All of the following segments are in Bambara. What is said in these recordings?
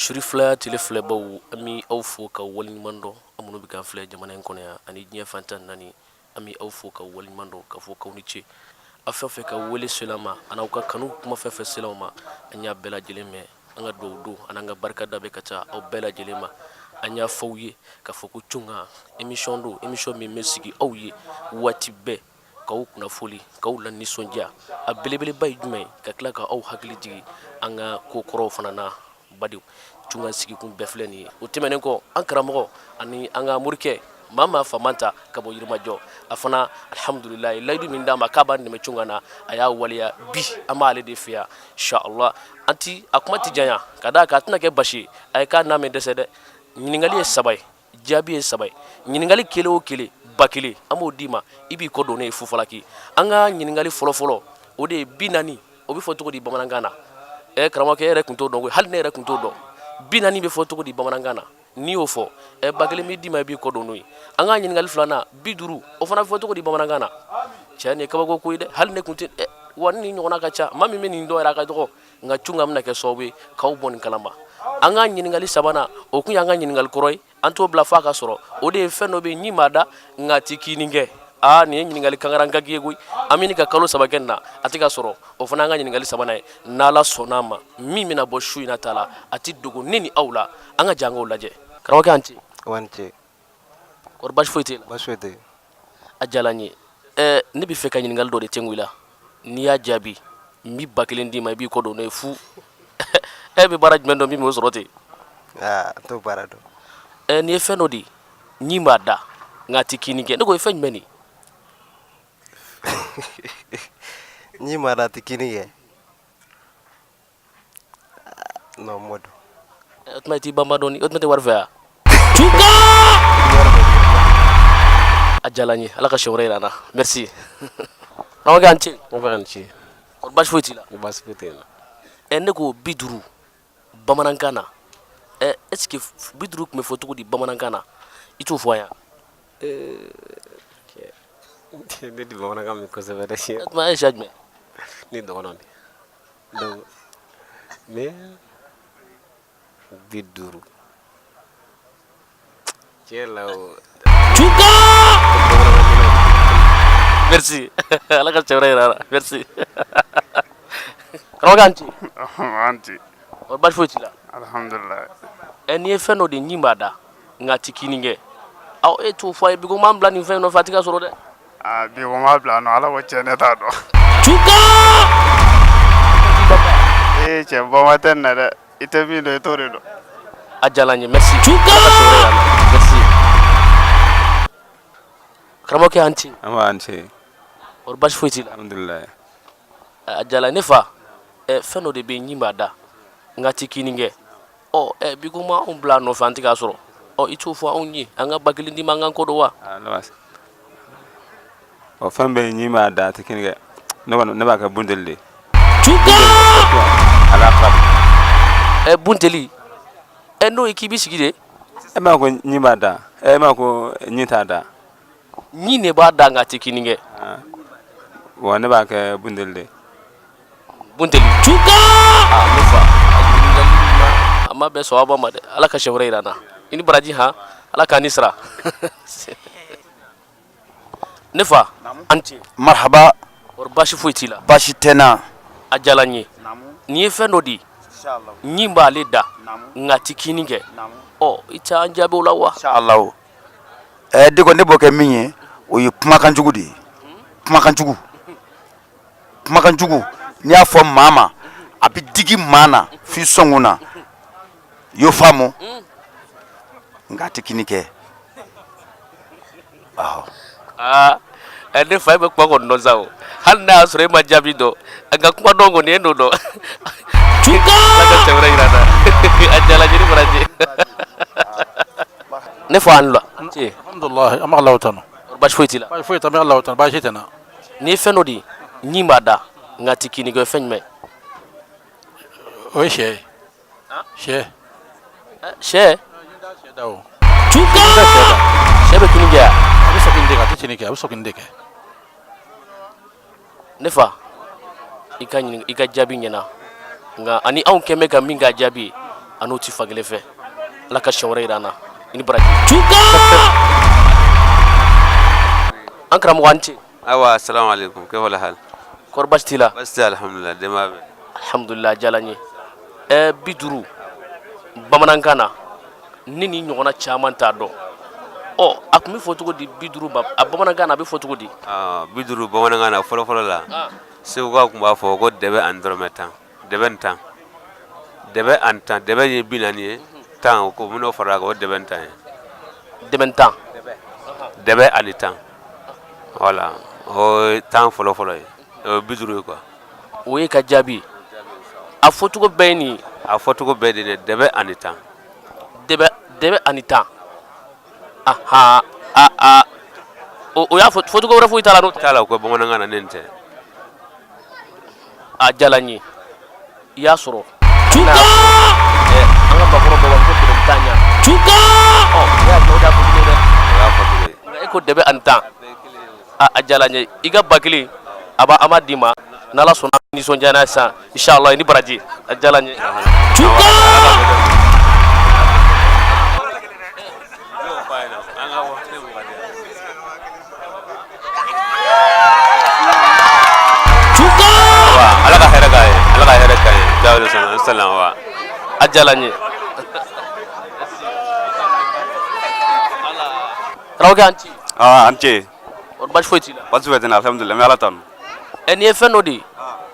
Suri filaya tele filɛbaw, an bɛ aw fo ka waleɲuman dɔn. Aw minnu bɛ k'an filɛ jamana in kɔnɔ yan ani diɲɛ fan 14, an bɛ aw fo ka waleɲuman dɔn k'a fɔ k'aw ni ce. Aw fɛn fɛn ka wele sela an ma ani aw ka kanu kuma fɛn fɛn sela anw ma, an y'a bɛɛ lajɛlen mɛn. An ka dugawu don ani an ka barikada bɛ ka taa aw bɛɛ lajɛlen ma. An y'a fɔ aw ye k'a fɔ ko Tunga émission don, émission min bɛ sigi aw ye waati bɛɛ k'aw kunnafoli, k'aw lanisɔndiya. A belebeleba ye jumɛn ye? Ka tila ka aw hakili jigin an ka ko kɔrɔw fana na. Badenw, Tunga sigikun bɛɛ filɛ nin ye. O tɛmɛnen kɔ, an karamɔgɔ ani an ka morikɛ Mama Famanta ka bɔ Yirimajɔ, a fana alihamudulilayi, layidu min d'a ma k'a b'an dɛmɛ Tunga na, a y'a waleya. Bi an b'ale de fɛ yan inshallah. An ti a kuma ti janya ka d'a kan a tɛna kɛ basi ye. A ye k'a n'a mɛn dɛsɛ dɛ. Ɲininkali ye saba ye, jaabi ye saba ye. Ɲininkali kelen o kelen, 1000, an b'o d'i ma, i b'i kɔ don ne ye fufalaki. An ka ɲininkali fɔlɔfɔlɔ, o de ye 40, o bɛ fɔ cogo di bamanankan na? Ɛ karamɔgɔkɛ, e yɛrɛ tun t'o dɔn koyi, hali ne yɛrɛ tun t'o dɔn. 40 bɛ fɔ cogo di bamanankan na? N'i y'o fɔ, ɛ 1000 b'i d'i ma, i b'i kɔ don n'o ye. An ka ɲininkali filanan, 50, o fana bɛ fɔ cogo di bamanankan na? Cɛ, nin ye kabako ko ye dɛ, hali ne tun tɛ. Wa ni ɲɔgɔnna ka ca, maa min bɛ nin dɔn yɛrɛ, a ka dɔgɔ. Nka Tunga bɛna kɛ sababu ye k'aw bɔ nin kalama. An ka ɲininkali sabanan, o tun y'an ka ɲininkali kɔrɔ ye, an t'o bila f'a ka sɔrɔ. O de ye fɛn dɔ bɛ yen, ɲin b'a da nka a tɛ kinni kɛ. Aa, nin ye ɲininkali kankarankanki ye koyi. An bɛ ka kalo 3 kɛ nin na, a tɛ ka sɔrɔ. O fana an ka ɲininkali sabanan ye. N'Ala sɔnna a ma, min bɛna bɔ su in na ta la, a tɛ dogo ne ni aw la. An ka jɛ an k'o lajɛ. Karamɔgɔkɛ, an ce. An ce. Kɔri baasi foyi t'e la? Baasi foyi tɛ. A diyara n ye. Ɛ, ne bɛ fɛ ka ɲininkali dɔ de tɛngu i la. N'i y'a jaabi, n bɛ 1000 d'i ma, i b'i kɔ don n'o ye fu. E bɛ baara jumɛn dɔn min b'o sɔrɔ ten? Aa, n t'o baara dɔn. Ɛ, nin ye fɛn dɔ de ye, ɲin b'a da nka a tɛ kinni kɛ. Ne ko, ye fɛn jumɛn de ye? Ɲin b'a da, a tɛ kinni kɛ. Non, n m'o dɔn. O tuma i t'i banba dɔɔni, o tuma i tɛ wari fɛ wa? A diyara n ye, Ala ka siɲɛ wɛrɛ jira an na. Merci. Karamɔgɔkɛ, an ce. Nba, an ce. Kɔri baasi foyi t'i la? Baasi foyi tɛ n na. Ɛ, ne ko 50 bamanankan na, ɛ, est ce que 50 tun bɛ fɔ cogo di bamanankan na? I t'o fɔ an ye? Ne tɛ bamanankan mɛn kosɛbɛ dɛ. O tuma e ye siya jumɛn? Ne dɔgɔnɔ de. Donc, mais 50, tiɲɛ la o. Merci, Ala ka siɲɛ wɛrɛ jira an na. Merci. Karamɔgɔkɛ, an ce. An ce. Kɔri baasi foyi t'i la? Alhamdulilayi. Ɛ, nin ye fɛn dɔ de ye, ɲin b'a da nka a tɛ kinni kɛ. Aw e t'o fɔ a ye bi ko m'an bila nin fɛn in nɔfɛ, a tɛ ka sɔrɔ dɛ. Aa, bi ko m'a bila nɔ, Ala ko tiɲɛ, ne t'a dɔn. Ee cɛ, bama tɛ nin na dɛ, i tɛ min dɔn, i t'o de dɔn. A diyara n ye, merci. Ala ka siɲɛ wɛrɛ jira an na. Merci. Karamɔgɔkɛ, an ce. An b'a an ce. Kɔri baasi foyi t'i la? Alhamdulilayi. A diyara ne fa. Ɛ, fɛn dɔ de bɛ yen, ɲin b'a da nka a tɛ kinni kɛ. Ɔ ɛ, bi ko ma anw bila a nɔfɛ, an tɛ k'a sɔrɔ. Ɔ, i t'o fɔ anw ye, an ka 1000 d'i ma, an k'an kɔ don wa? Ɔ, fɛn bɛ ɲin b'a da, a tɛ kinni kɛ. Ne kɔni, ne b'a kɛ bunteli de. Ala. Ɛ, bunteli? Ɛ, n'o ye k'i bɛ sigi de. E m'a ko ɲin b'a da, e m'a ko ɲin t'a da. Ɲin de b'a da nka a tɛ kinni kɛ. Wa ne b'a kɛ bunteli de. Bunteli. Aa, ne fa, a ɲininkali ma, a ma bɛn sawaba ma dɛ. Ala ka siɲɛ wɛrɛ jira an na. I ni baraji han, Ala k'an ni sara. Ne fa, an ce. Marhaba. Kɔri baasi foyi t'i la? Baasi tɛ n na. A diyara n ye. Nin ye fɛn dɔ de ye, ɲin b'ale da nka a tɛ kinni kɛ. Ɔ, i tɛ an jaabi o la wa? Inshallah. Ɛ, deko, ne b'o kɛ min ye, o ye kumakan jugu de ye. Kumakan jugu, kumakan jugu, n'i y'a fɔ maa ma, a bɛ digi maa na f'i sɔnkun na. I y'o faamu? Nka a tɛ kinni kɛ. Aa, ne fa, e bɛ kuma kɔni dɔn sa o. Hali n'a y'a sɔrɔ e ma jaabi dɔn, nka kuma dɔn kɔni, e n'o dɔn. Ala ka siɲɛ wɛrɛ jira an na. A diyara n ye, ni baraji. Ne fa, an la ce. Alhamdulilayi, an bɛ Alahu tanu. Baasi foyi t'i la? Baasi foyi tɛ, an bɛ Alahu tanu, baasi tɛ n na. Nin ye fɛn dɔ de ye, ɲin b'a da nka a tɛ kinni kɛ. Fɛn jumɛn? O ye sɛ ye. Sɛ. Sɛ? Sɛ da o. Sɛ bɛ kinni kɛ wa? A bɛ sɔkini de kɛ, a tɛ kinni kɛ, a bɛ sɔkini de kɛ. Ne fa, i ka ɲini, i ka jaabi ɲɛna, nka ani anw kɛn bɛ ka min k'a jaabi ye, A n'o tɛ fankelen fɛ. Ala ka siɲɛ wɛrɛ jira an na. I ni baraji. An karamɔgɔ, an ce. Ayiwa, salamu aleykum, kayfa alhal? Kɔri baasi t'i la? Baasi tɛ, alhamdulilah, denbaya bɛ? Alhamdulilah, a diyara n ye. 50 bamanankan na, ne ni ɲɔgɔnna caman t'a dɔn. Ɔ, a tun bɛ fɔ cogo di 50 ma a bamanankan na, a bɛ fɔ cogo di? 50 bamanankan na, fɔlɔfɔlɔ la, segukaw tun b'a fɔ ko dɛbɛ ani dɔrɔmɛ 10, dɛbɛ ni 10, dɛbɛ ani 10. Dɛbɛ ye 40 ye, 10 o ko min'o fara kan, o dɛbɛ ni 10 ye. Dɛbɛ ni 10. Dɛbɛ ani 10, voilà, o ye 10 fɔlɔfɔlɔ ye, o ye 50 ye quoi. O ye ka jaabi a fɔcogo bɛɛ ye nin ye. A fɔcogo bɛɛ de ye dɛbɛ ani 10. Dɛbɛ ani 10, ahan, a a o y'a fɔ fɔcogo wɛrɛ foyi t'a la n'o tɛ. T'a la, o ko bamanankan na ne nin tɛ. A diyara n ye, i y'a sɔrɔ. An ka maakɔrɔ dɔw b'a fɔ ko dɛbɛ ni 10 ɲa. Ɔ, ne y'a o de y'a fɔcogo ye dɛ. O y'a fɔcogo ye. Nka e ko dɛbɛ ani 10. A diyara n ye, i ka 1000 a b'a an b'a d'i ma n'Ala sɔnna, nisɔndiya n'a ye sisan inshallah. I ni baraji, a diyara n ye. Ala ka hɛrɛ k'a ye, Ala ka hɛrɛ k'a ye, jawale sɔnna salam wa. A diyara n ye. Karamɔgɔkɛ, an ce. Aa, an ce. Kɔri baasi foyi t'i la? Baasi foyi tɛ n na, alhamdulilah, n bɛ Ala tanu. Ɛ, nin ye fɛn dɔ de ye,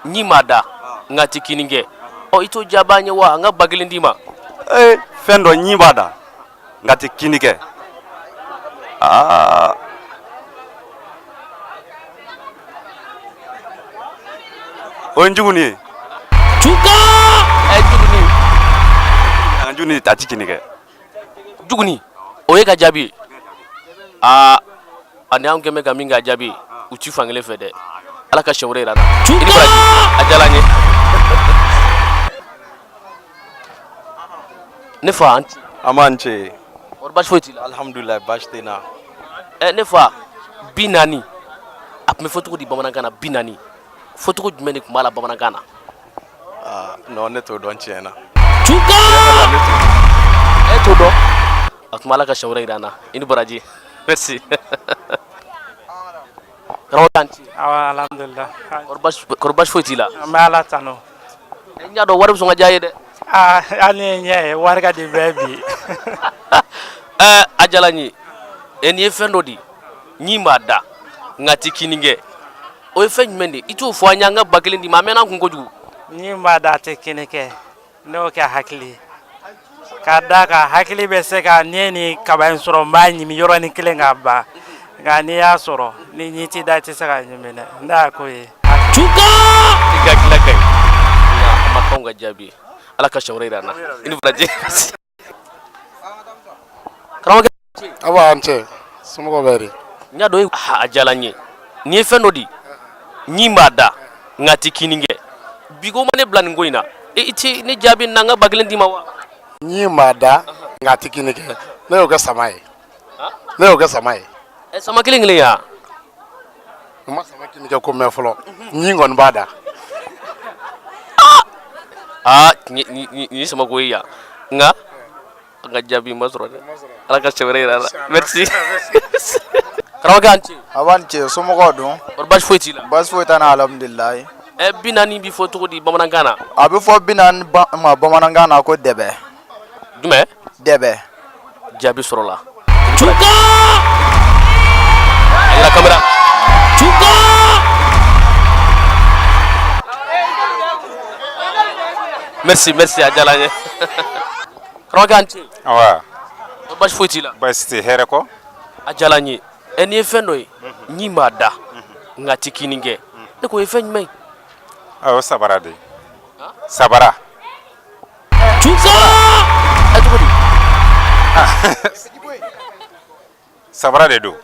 ɲi m'a da nka a tɛ kinni kɛ. Ɔ, i t'o jaabi an ye wa, an ka 1000 d'i ma. Ee, fɛn dɔ ɲi b'a da nka tɛ kinni kɛ. Aa, o ye juguni ye. Ɛ, juguni. Nka juguni a tɛ kinni kɛ. Juguni, o ye ka jaabi ye. Aa, ani anw kɛn bɛ ka min k'a jaabi, u ti fankelen fɛ dɛ. Ala ka siɲɛ wɛrɛ yira an na. I ni baraji, a diyara n ye. Ne fa, an ce. An b'an ce. Kɔri baasi foyi t'i la? Alhamdulilayi, baasi tɛ n na. Ɛ, ne fa, 40, a tun bɛ fɔ cogo di bamanankan na? 40, fɔcogo jumɛn de tun b'a la bamanankan na? Aa non, ne t'o dɔn tiɲɛ na. E t'o dɔn? A tuma, Ala ka siɲɛ wɛrɛ yira an na. I ni baraji, merci. Karamɔgɔ, an ce. Awa, alhamdulillah. Kɔri baasi foyi t'i la? An bɛ Ala tanu. N y'a dɔn wari bɛ sɔn ka diya ye dɛ. Aa, hali ni ye ɲɛ ye, wari ka di bɛɛ bi. Ɛɛ, a diyara n ye. Ɛ, nin ye fɛn dɔ de ye, ɲi b'a da nka ti kinni kɛ. O ye fɛn jumɛn de ye? I t'o fɔ an ye, an ka 1000 d'i ma. A mɛnna an kun kojugu. Ɲi b'a da, a tɛ kinni kɛ, ne y'o kɛ hakili ye k'a da kan. Hakili bɛ se ka n'i ye nin kaba in sɔrɔ, n b'a ɲimi yɔrɔnin kelen k'a ban, nka n'i y'a sɔrɔ ni ɲi t'i da, i tɛ se k'a ɲimi dɛ. Ne y'a k'o ye. I ka tila ka ɲi, nka a ma k'anw ka jaabi ye. Ala ka siɲɛ wɛrɛ yira an na. I ni baraji, karamɔgɔkɛ. Awa, an cɛ, somɔgɔw bɛ di? N y'a dɔn, a diyara n ye. Nin ye fɛn dɔ di, ɲi b'a da nka a tɛ kinni kɛ. Bi ko ma ne bila nin ko in na. E, i tɛ ne jaabi na, n ka 1000 d'i ma wa? Ɲi b'a da nka a tɛ kinni kɛ, ne y'o kɛ sama ye, ne y'o kɛ sama ye. Ɛ, sama kelen kelen ya? N ma sama kinni kɛ ko mɛn fɔlɔ, ɲi kɔni b'a da. Aa, nin ye samako ye yan, nka an ka jaabi ma sɔrɔ dɛ. Ala ka siɲɛ wɛrɛ yira an na, merci. Karamɔgɔkɛ, an ce. A b'an ce, somɔgɔw dun? Kɔri baasi foyi t'i la? Baasi foyi t'an na, alhamdulilayi. Ɛ, 40 bi fɔ cogo di bamanankan na? A bɛ fɔ 40 ma bamanankan na ko dɛbɛ. Jumɛn? Dɛbɛ. Jaabi sɔrɔla. A yira kamera. Merci, merci, a diyara n ye. Karamɔgɔkɛ, an ce. Awa. Baasi foyi t'i la? Baasi tɛ, hɛrɛ kɔ. A diyara n ye. Ɛ, nin ye fɛn dɔ ye, ɲi b'a da nka a tɛ kinni kɛ. Ne ko, o ye fɛn jumɛn ye? Awɔ, sabara de, sabara. Ɛ, cogo di? Sabara de don.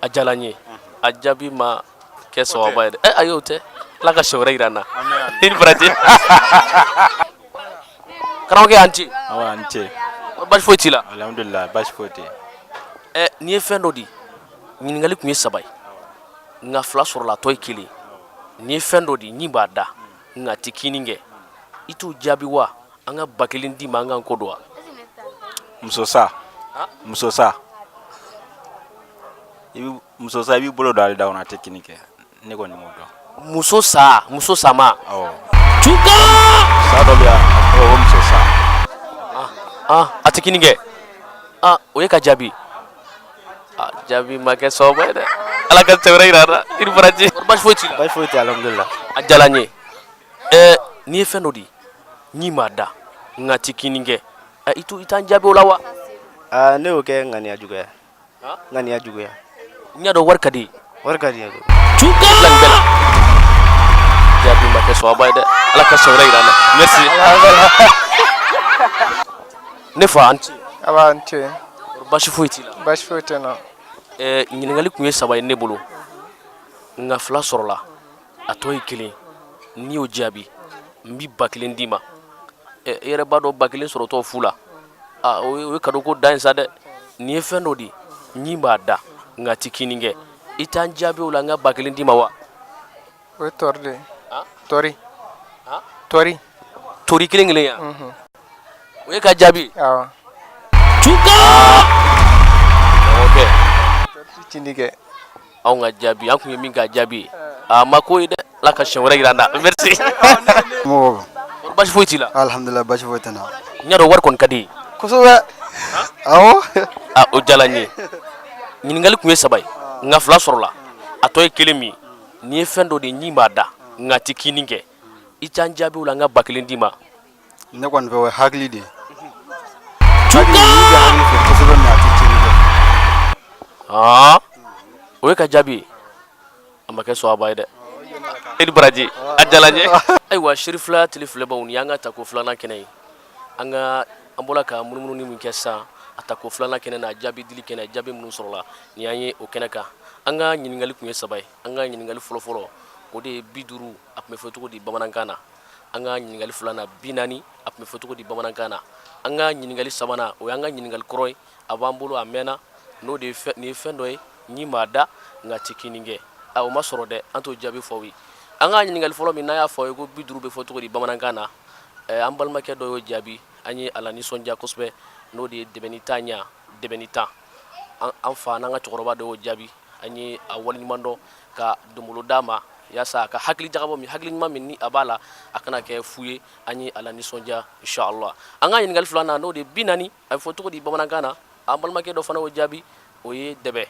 A diyara n ye, a jaabi ma kɛ sawaba ye dɛ. Ɛ, ayi, o tɛ. Ala ka siɲɛ wɛrɛ yira an na. I ni baraji. Karamɔgɔkɛ, an ce. Awa, an ce. Baasi foyi t'i la? Alhamdulilah, baasi foyi tɛ. Ɛ, nin ye fɛn dɔ di, ɲininkali tun ye saba ye nka fila sɔrɔla, a tɔ ye kelen. Nin ye fɛn dɔ di, ɲi b'a da nka a tɛ kinni kɛ. I t'o jaabi wa? An ka 1000 d'i ma, an k'an kɔ don wa? Muso sa, muso sa, i bɛ muso sa, i b'i bolo don ale da kɔnɔ, a tɛ kinni kɛ. Ne kɔni m'o dɔn. Muso sa, muso sama. Awɔ. Tuka! Sa dɔ bɛ yan, a tɔgɔ ko muso sa. Ah, a tɛ kinni kɛ. Ah, o ye ka jaabi. Ah, jaabi ma kɛ sababu ye dɛ. Ala ka sɛbɛrɛ yira an na. I ni baraji. Baasi foyi t'i la? Baasi foyi tɛ, alhamdulillah. A diyara n ye. Ɛɛ, n'i ye fɛn dɔ di, n'i m'a da, nka ti kinni kɛ. I t'an jaabi o la wa? Aa, ne y'o kɛ ŋaniya juguya. Ŋaniya juguya. N y'a dɔn wari ka di. Wari ka di ye. Tuka! Bila nin bɛɛ la. Jaabi ma kɛ sawaba ye dɛ. Ala ka sɔn wɛrɛ yira an na. Merci. Ne fa, an ce. Aba, n ce. Baasi foyi t'i la? Baasi foyi tɛ n na. Ɛɛ, ɲininkali tun ye saba ye ne bolo, nka fila sɔrɔla, a tɔ ye kelen. N'i y'o jaabi, n bi 1000 d'i ma. Ɛ, i yɛrɛ b'a dɔn 1000 sɔrɔtɔ fu la, aa, o ye cadeau ko dan ye sa dɛ. Nin ye fɛn dɔ de ye, ɲin b'a da, nka a tɛ kinni kɛ. I t'an jaabi o la, n ka 1000 d'i ma wa? O ye tori de ye. Tori, tori. Tori kelen kelen ya? O ye ka jaabi? Awɔ. Tuka! Karamɔgɔkɛ. Tori tɛ kinni kɛ. Anw ka jaabi, an tun ye min k'a jaabi ye, a ma ko ye dɛ. Ala ka siɲɛ wɛrɛ jira an na. Merci. Mɔgɔ. Baasi foyi t'i la? Alhamdulillah, baasi foyi tɛ n na. N y'a dɔn wari kɔni ka di i ye. Kosɛbɛ. Awɔ. A, o diyara n ye. Ɲininkali tun ye saba ye, nka fila sɔrɔla, a tɔ ye kelen min ye. Nin ye fɛn dɔ de ye, ɲin b'a da, nka a tɛ kinni kɛ. I t'an jaabi o la, n ka 1000 d'i ma. Ne kɔni fɛ, o ye hakili de ye. Hakili, n'i bɛ hakili fɛ kosɛbɛ, mais a tɛ tiɲɛni kɛ. Aa, o ye ka jaabi ye. A ma kɛ sɔaba ye dɛ. I ni baraji, a diyara n ye. Ayiwa, Serifila tele filɛbaw, nin y'an ka tako filanan kɛnɛ ye. An ka an bɔra ka munumunu min kɛ sisan, a tako filanan kɛnɛ na, jaabi dili kɛnɛ, jaabi minnu sɔrɔla, nin y'an ye o kɛnɛ kan. An ka ɲininkali tun ye saba ye. An ka ɲininkali fɔlɔfɔlɔ, o de ye 50, a tun bɛ fɔ cogo di bamanankan na? An ka ɲininkali filanan, 40, a tun bɛ fɔ cogo di bamanankan na? An ka ɲininkali sabanan, o y'an ka ɲininkali kɔrɔ ye, a b'an bolo a mɛnna, n'o de ye nin ye fɛn dɔ ye, ɲin b'a da, nka ti kinni kɛ. A, o ma sɔrɔ dɛ, an t'o jaabi fɔ aw ye. An ka ɲininkali fɔlɔ min n'a y'a fɔ aw ye ko 50 bɛ fɔ cogo di bamanankan na, an balimakɛ dɔ y'o jaabi, an ye a la nisɔndiya kosɛbɛ, n'o de ye dɛbɛnni tan ɲa, dɛbɛnni tan. An fa n'an ka cɛkɔrɔba dɔ y'o jaabi, an ye a waleɲuman dɔn ka donbolo d'a ma yaasa a ka hakili jagabɔ min, hakili ɲuman min ni a b'a la, a kana kɛ fu ye. An ye a la nisɔndiya inshallah. An ka ɲininkali filanan, n'o de ye 40, a bɛ fɔ cogo di bamanankan na? An balimakɛ dɔ fana y'o jaabi, o ye dɛbɛ.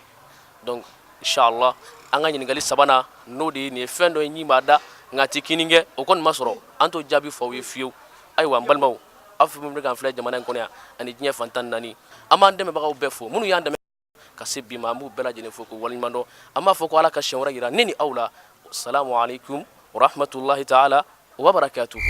Donc inshallah, an ka ɲininkali sabanan, n'o de ye nin ye fɛn dɔ ye, ɲin b'a da, nka a tɛ kinni kɛ, o kɔni ma sɔrɔ, an t'o jaabi fɔ aw ye fiyewu. Ayiwa, n balimaw, aw fɛn fɛn bɛ k'an filɛ jamana in kɔnɔ yan ani diɲɛ fan 14, an b'an dɛmɛbagaw bɛɛ fo, minnu y'an dɛmɛ ka se bi ma, an b'u bɛɛ lajɛlen fo k'u waleɲuman dɔn. An b'a fɔ ko Ala ka siɲɛ wɛrɛ jira ne ni aw la. Salamu aleykum warahmatulahi taala wabarakatuhu.